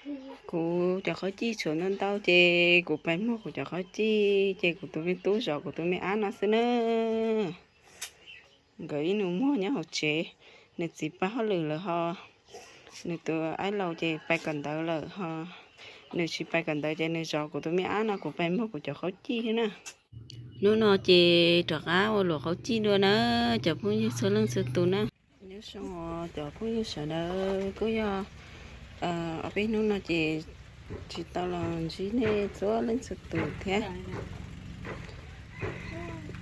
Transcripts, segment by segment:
Kuv cov qhaub cij tshuav ntau ntau ces kuv pais muag kuv cov qhaub cij ces kuv tus me tub zov kuv tus me ab no xwb na. Nkawd ib nus muag nyob hauv tsev, nws txiv pab hauj lwm lawm ho, nws tus aib laus ces pais kawm ntawv lawm ho, nws tsis pais kawm ntawv ces nws zov kuv tus me ab no kuv pais muag kuv cov qhaub cij thiab na. Hnub no ces rov qab ua luam qhaub cij dua na, cov phooj ywg txhua leej txhua tus na. Nyob zoo cov phooj ywg sawv daws, kuj yog ob peb hnub no ces tsis tau los ntsib nej txhua leej txhua tus thiab.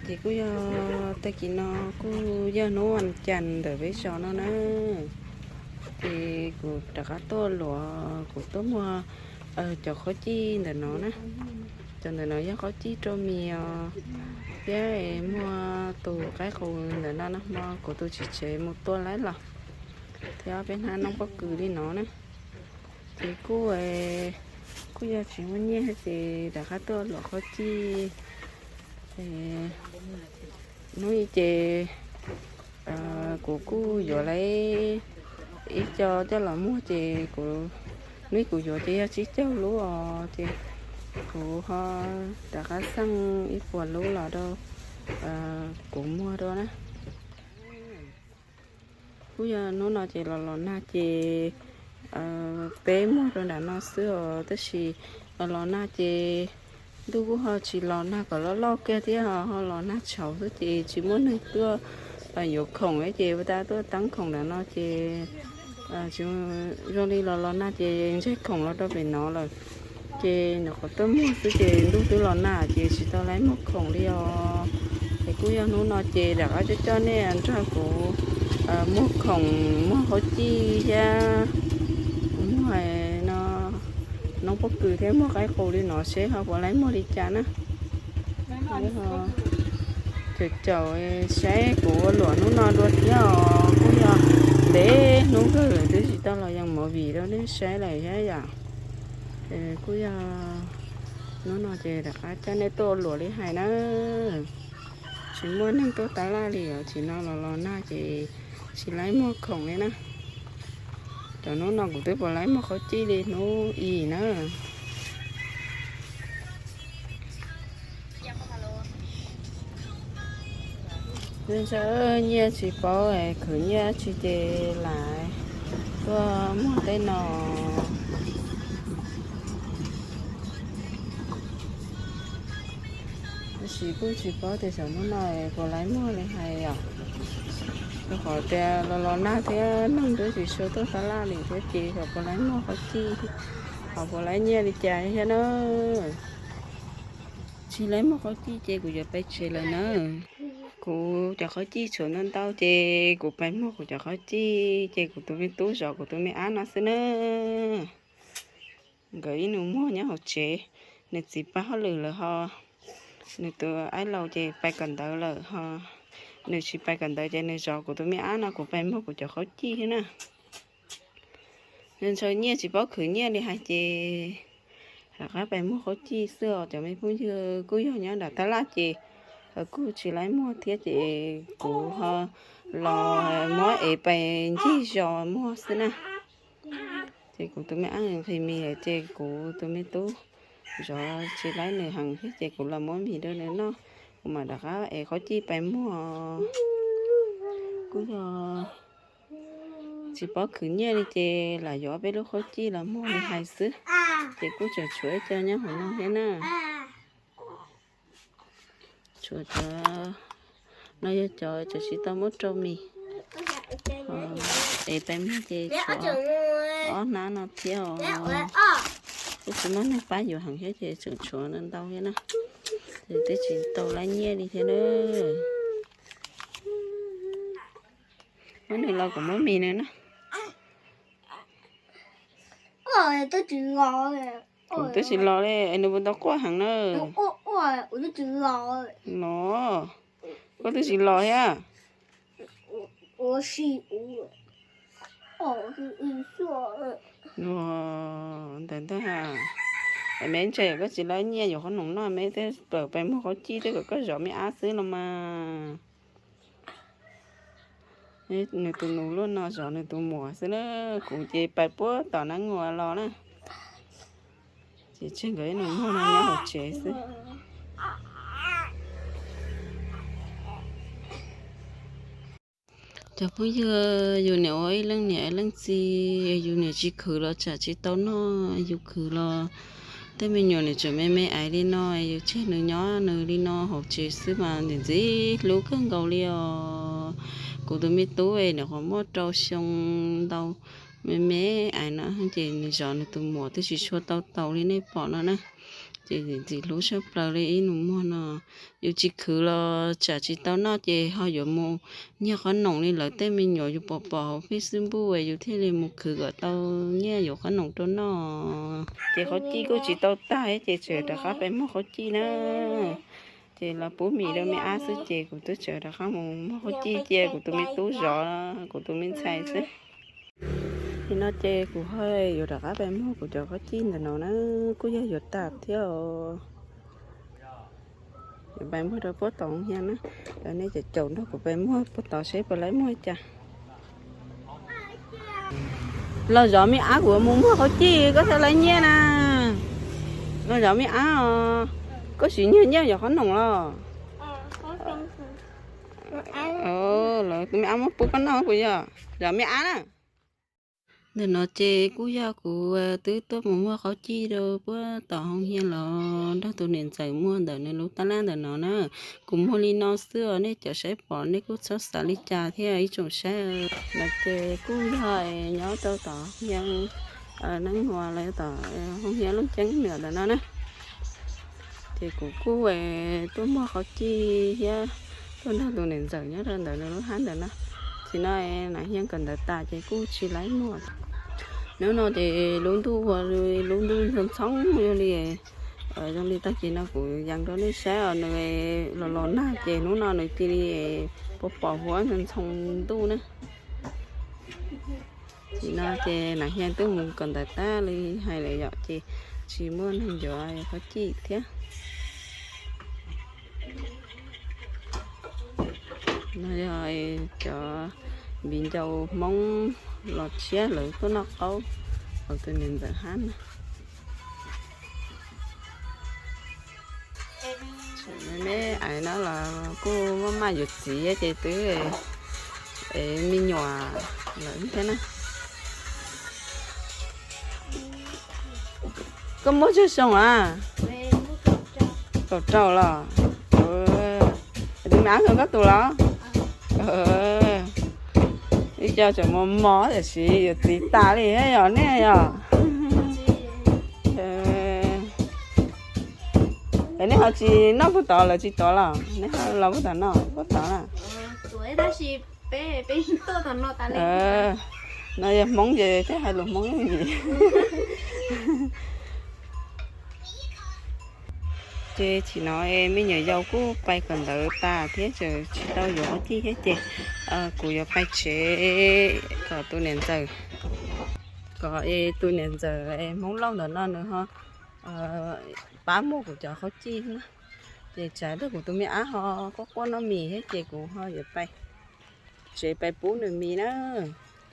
Ces kuj yog tag kis no kuj yog hnub vas cas ntawm peb zos no na. Ces kuv rov qab tuaj luam, kuv tuaj muag cov qhaub cij ntawm no na. Cov ntawm no yog qhaub cij rau mis os, thiab muag tus qaib qus ntawm no no hmo kuv tus txiv tsev mus tua laib los, thiab ob peb hnab noob pob kws li no na. Ces kuj, kuj yog tsis muaj nyiaj ces rov qab tuaj luam qhaub cij. Hnub i ces kuv kuj yuav lawm ib co coj los muag ces kuv, hnub i kuv yuav ces yog tsib caug lub os, ces kuv ho rov qab xeej ib puas lub los rau kuv muag dua na. Kuj yog hnub no ces los los nag ces peb muag rau nram no xwb os, tab sis los los nag ces ntuj kuj ho tsis los nag kom loj loj kiag thiab, ho los nag tshauv xwb ces tsis muaj neeg tuaj yuav khoom ces ua tas tuaj teeb khoom nram no ces zoo li los los nag ces ntseg khoom los rau pem no lawm. Ces nyuam qhuav tuaj muag xwb ces ntuj twb los nag ces tsis tau laib muag khoom li os. Es kuj yog hnub no ces rov qab coj coj nej nrog kuv muag khoom, muag qhaub cij thiab muag no noob pob kws thiab muag qaib qus li no seb ho puas laib muag li cas na. Caum caum saib kuv ua luam hnub no dua thiab os, kuj yog ntev hnub kawg lawm twb tsis tau los yees movie rau nej saib lawm thiab yom. Kuj yog hnub no ces rov qab coj nej tuaj ua luam li hais na. Tsis muaj neeg tuaj tab laj li os, tsis no los los nag ces tsis laib muag khoom li na. Cov hnub no kuv twb puas laib muag qhaub cij li hnub i na. Ntshe nyiaj tsis paub, khwv nyiaj tsis ces lam tuaj muag tej no. Tab sis kuj tsis paub tias xyov hnub no puas laib muag li hais yom. Rau qhov tias los los nag thiab neeg twb tsis tshua tuaj tab laj li thiab ces xyov puas laib muag qhaub cij, ho puas laib nyiaj li cas thiab na. Tsis laib muag qhaub cij ces kuv yuav pais tsev lawm na. Kuv cov qhaub cij tshuav ntau ntau ces kuv pais muag kuv cov qhaub cij ces kuv tus me tub zov kuv tus me ab no xwb na. Nkawd ib nus muag nyob hauv tsev, nws txiv pab hauj lwm lawm ho, nws tus aib laus ces pais kawm ntawv lawm ho, nws tsis pais kawm ntawv ces nws zov kuv tus me ab no kuv pais muag kuv cov qhaub cij thiab na. Ntshe nyiaj tsis paub khwv nyiaj li hais ces rov qab pais muag qhaub cij xwb os cov me phooj ywg. Kuj yog nyob nram tab laj ces kuj tsis laib muag thiab ces kuv ho los muab ev pais ncig zos muag xwb na. Ces kuv tus me ab nqhis mis lawm ces kuv tus me tub zov tsis laib nws heev thiab ces kuv los muab mis rau nws noj, kuv mam rov qab ev qhaub cij pais muag. Kuj yog tsis paub khwv nyiaj li ces lam yuav ob peb lub qhaub cij los muag li hais xwb. Ces kuj tseem tshuav ib co nyob hauv no thiab na. Tshuav cov no yog cov tseem tsis tau muab rau mis, ev pais muag ces tshuav ob hnab no thiab os. Kuj tsis muaj neeg pab yuav heev thiab ces tseem tshuav ntau thiab na. Ces twb tsis tau laib nyiaj li thiab na. Muab nws los kuv muab mis nws na. Kuv twb tsis los li es nws puas tau quaj heev na. Los, koj twb tsis los thiab. Ntawm ntag, es me ntshai koj tsis laib nyiaj yuav qhob noom noj, me thiaj pawm pais muag qhaub cij thiab kom koj zov me ab xwb los mas. Nws tus nus luaj no zov nws tus muam xwb na, kuv ces pais puag tom Nab Nguas los na. Ces tseg nkawd ib nus muag no nyob hauv tsev xwb. Cov phooj ywg, yus niam ua ib leej niam ib leej txiv, yus niam tsis khwv los tsam tsis tau noj, yus khwv los tej me nyuam niam tseem me me aiv li no, yus tseg nws nyob nws li no hauv tsev xwb mas ntxim ntxim hlub kawg nkaus li os. Kuv tus me tub nyuam qhuav muaj rau xyoo ntau, me me aiv no ces nws zov nws tus muam twb tsis tshua tau taus li nej pom no na. Ces ntxim ntxim hlub tshaj plaws li ib nus muag no. Yus tsis khwv los tsam tsis tau noj ces ho yuav mus nyiag qhob noom li lawv tej me nyuam yus pom pom hauv Facebook es yus thiaj li mus khwv kom tau nyiaj yuav qhob noom rau noj. Ces qhob cij kuj tsis tau tag ces tseem rov qab pais muag qhob cij na. Ces los pub mis rau me ab xwb ces kuv twb tseem rov qab mus muag qhob cij cia kuv tus me tub zov kuv tus me ntxhais xwb. Nim no ces kuv ho yuav rov qab pais muag kuv cov qhob cij ntawm no na, kuj yog yuav tag thiab os. Yuav pais muag rau puag tom hia na, nej caum caum nrog kuv pais muag puag tod seb puas laib muag cas. Los zov me ab, kuv mus muag qhob cij koj thiaj laib nyiaj na. Los zov me ab os, koj siv nyiaj nyiaj yuav qhob noom los? Lawv tus me ab muab pub koj noj puas yog? Zov me ab na. Ntawm no ces kuj yog kuv twb tuaj mus muag qhob cij rau puag tom hoo hia los nrog tus niam ntxawm muag ntawm nws lub tab laj ntawm no na. Kuv muag li no xwb os, nej cov saib pom nej kuj txhob xav li cas thiab ib tsoom saib. No ces kuj yog nyob rau tom hia Neeb Nua los tom hoo hia Looj Ceeb Nwm ntawm no na. Ces kuv kuj tuaj muag qhob cij thiab tuaj nrog tus niam ntxawm nyob rau ntawm nws lub hab ntawm no. Tsis no Nam Hia kawm ntawv tas ces kuj tsis laib muag. Hnub no ces lub ntuj ua lub ntuj ntxhoo ntxhoo zoo li, zoo li tag kis no kuv yees rau nej saib os, nws los los nag ces hnub no nws cia li pom pom huab ntxhoo ntxhoo ntuj na. Nim no ces Nam Hia twb mus kawm ntawv tag li hais lawm yom, ces tsis muaj neeg yuav qhob cij thiab. No yog cov viv ncaus Hmoob los tshiab lawv tuaj noj qaub hauv tus niam ntxawm hab no. Me me aiv no los kuj maj maj yuav txiv ces twb me nyuam lawm thiab na. Koj muaj tsawg xyoo a? Kaum rau los? Tus me ab yog koj tus los? Ib co tseem mos mos tiam sis yuav txiv tas li thiab yog nej yog? Es nej ho tsis noj puag tod, lawv tsis tuav los nej ho los puag tod noj puag tod na? No yog Hmoob ces thiaj hais lus Hmoob yooj yim. Ces tsis no es me nyuam yaus kuj pais kawm ntawv tas thiab tseem tsis tau yuav qhob cij thiab ces kuv yuav pais tsev kom tus niam ntxawm, kom es tus niam ntxawm es Hmoob Lauj ntawm no nws ho pab muag kuv cov qhob cij na. Ces tsam rau kuv tus me ab ho quaj quaj noj mis thiab ces kuv ho yuav pais tsev pais pub nws mis na.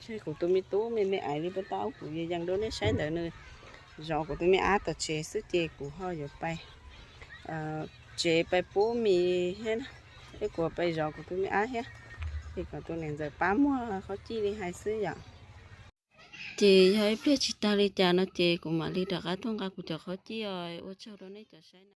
Tseg kuv tus me tub me me aiv li puag ta kuv yees rau nej saib ntawd nws zov kuv tus me ab tom tsev xwb ces kuv ho yuav pais tsev pais pub mis thiab, thiab kuv pais zov kuv tus me ab thiab, ces kom tus niam ntxawm pab muag qhob cij li hais xwb yom. Ces yog ib pliag tsis tag li cas no ces kuv mam li rov qab tuaj nqa kuv cov qhob cij os. Ua tsaug rau nej cov saib na.